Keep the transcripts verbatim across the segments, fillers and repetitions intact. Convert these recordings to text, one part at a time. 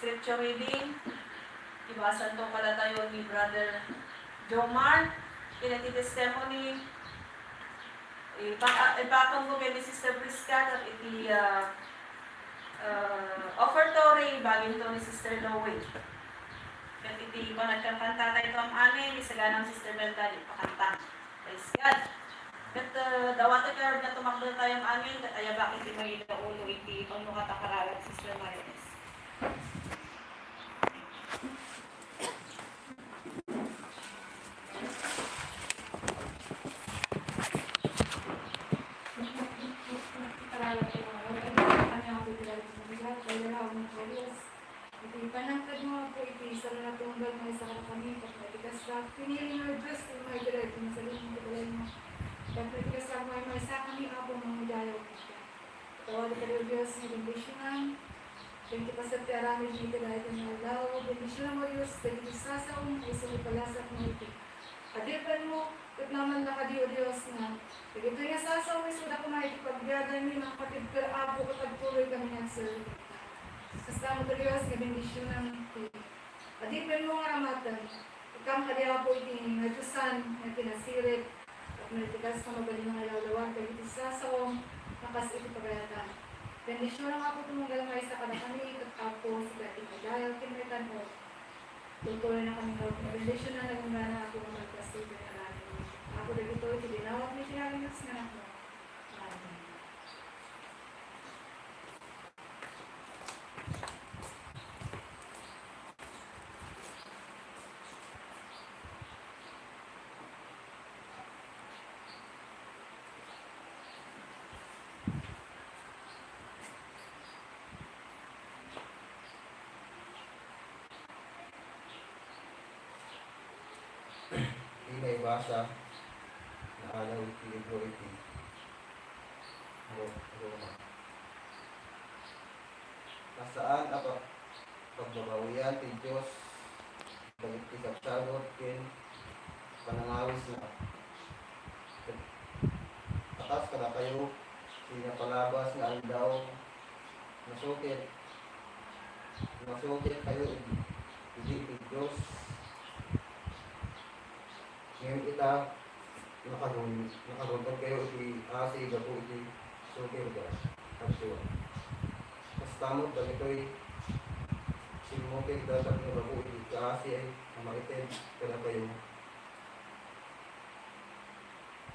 Scripture reading, ibasanto kadatayo ni Brother Jomar. Ken iti testimony, ipa-, ipatungko ken ni Sister Prisca, ket iti, ah, ah, offertory, ibaginto ni Sister Loie. Ket iti panagkankantatayto am-amin, isagana ni Sister Melda, ipakanta. Praise God. Ket, ah, dawatek ngarud nga tumakdertayo am-amin, ket ayabak iti mayda ulo iti pannukata kararag, Sister Marites. Iti panangtedmo, Apo, iti saludsodmo nga maysa kadakami, tapno iti kasta, pinili nga Dios ti umayda iti nasalinong ti balaymo. Tapno iti kasta, maymaysakami, Apo, mangidayaw kenka. Patawada kadi, O Dios, nga bendisionan. Ken ti paset ti aramid iti daytoy nga aldaw, bendisionam, O Dios, dagiti sasaom nga isu ti palasakmo iti adipenmo, ket namanna kadi, O Dios, nga dagitoy nga sasaom isuda koma iti pagbiaganmi, makatibker, Apo, ket agtuloykami nga agserbi kenka. Kasta met, O Dios, nga bendisionam ti adipenmo nga aramaten. Ikam kadi, Apo, iti nadiosan nga kinasirib, tapno iti kasta, mabalin nga ilawlawag dagiti sasaom nga kas iti pagayatan. Bendisionam, Apo, tumunggal maysa kadakami, ket, Apo, sika ti maidayaw ken maitan-od. Tutuloynakami nga bendisionan, nagunggana, Apo, nga malpasto iti aramidmi. Apo, dagitoy ti dinawatmi iti agnanayon nga Anakmo. Amen. Ti naibasa nga aldaw iti libro iti Ro-, Roma. Ta saan a pa-, pagbabawian ti Dios dagiti sabsabut ken panangawisna. Ket a kas kadatayo, ti napalabas nga aldaw, nasukir, nasukirkayo idi, idi ti Dios. Ngem ita, nakarun-, nakarungtodkayo iti asi gapu iti sukirda. Verse one. Kasta met dagitoy simmukirda tapno gapu iti kaasi a maited kadatayo,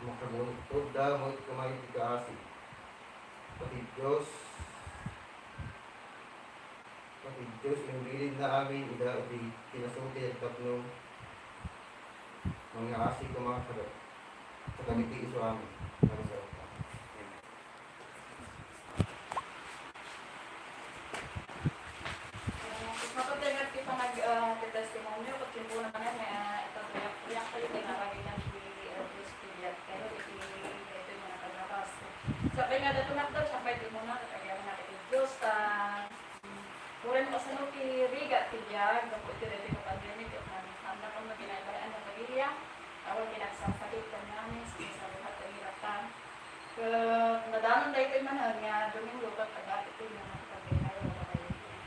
makarungtodda met koma iti kaasi. Pati Dios, pati Dios, imbilinna amin ida iti kinasukir tapno mangaasi koma kada-, kadagiti isu amin. Amen. Ah, mapatengad ti panag-, ah, ti testimonio, ket kimuna manen nga, ah, ipagtuyak-tuyakkami ti naragilan ti, ah, Dios ti biagtayo iti daytoy nga nakalabas. Sakbay nga adda tumakder, sakbay ti umuna, ket agyamanak iti Dios, ta, mm, uray no kasano ti rigat ti biag, gapu iti daytoy nga pandemic, ket man-, andakon no binaybay-an nga pamilya, awan ti nagsarsakit, ken ngamin, sumasalukat, ket nadanon daytoy manen nga Domingo, ket adda iti nga pagkaykayo, pagkaykayo.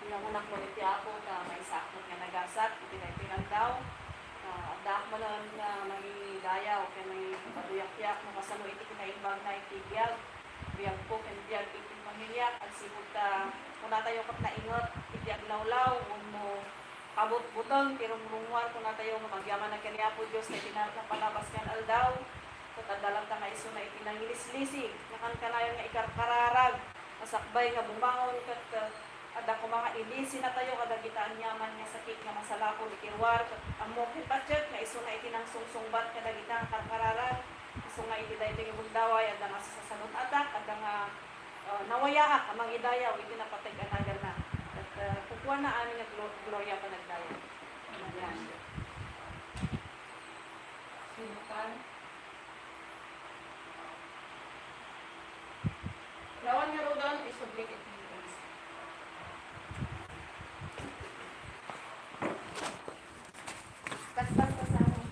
Inamunak mo iti Apo, ta maysaak met nga nagasat iti daytoy nga aldaw. Ta addaak manen nga mangidayaw ken mangipaduyak-tuyak no kasano iti kinaimbagna iti biag, biagko ken biag iti pamiliak. Agsipud ta kunatayo ket nainget iti aglawlaw wenno kabutbuteng ti rumrumuar, kunatayo nga agyamanak ken ni Apo Dios ta iti na-, napalabas nga aldaw, ket adda latta nga isuna iti nangilislisig, nakankanayon nga ikarkararag, nga sakbay nga bumangon, ket, eh, adda koma nga ilisinatayo kadagiti aniaman nga sakit nga masalakol iti ruar, ket ammok ket patiek nga isuna iti nangsungsungbat kadagita nga karkararag, isu nga iti daytoy nga gundaway, adda nga sasanuat-atak, adda nga Ah, nawayaak a mangidayaw iti napateg a naganna. Ket, ah, kukuana amin nga glo-, gloria panagdayaw. Amen. Sinukan? Lawan nga rudan, isubli iti Dios. Kas-, kas-, kasano?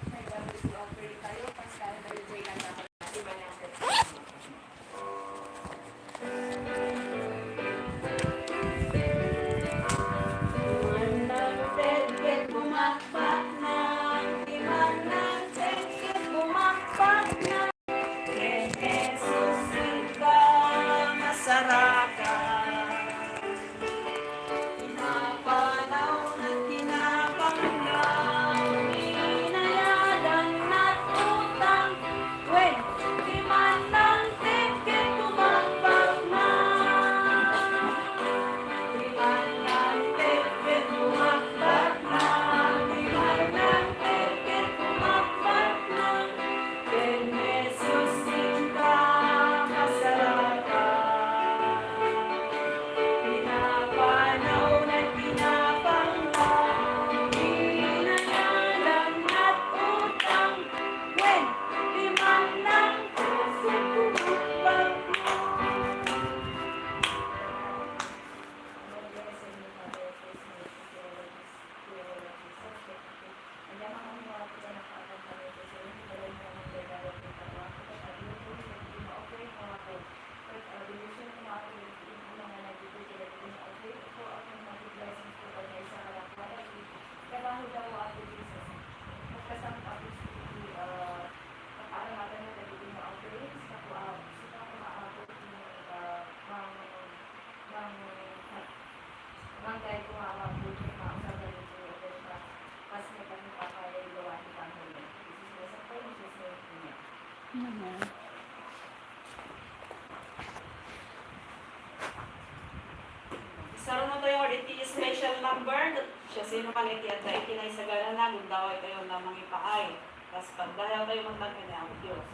Isarunatayo iti special number. Siasinoman iti adda iti naisaganana, gundawaytayo a mangipaay. Kas pagdayawtayo met laeng ken ni Apo Dios.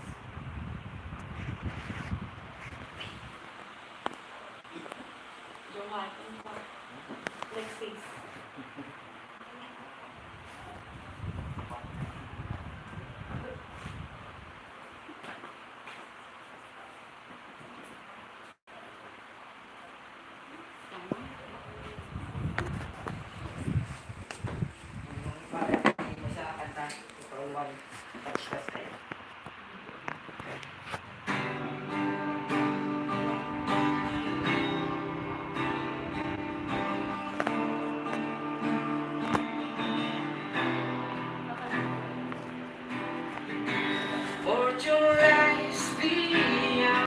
Jomar, Alexis.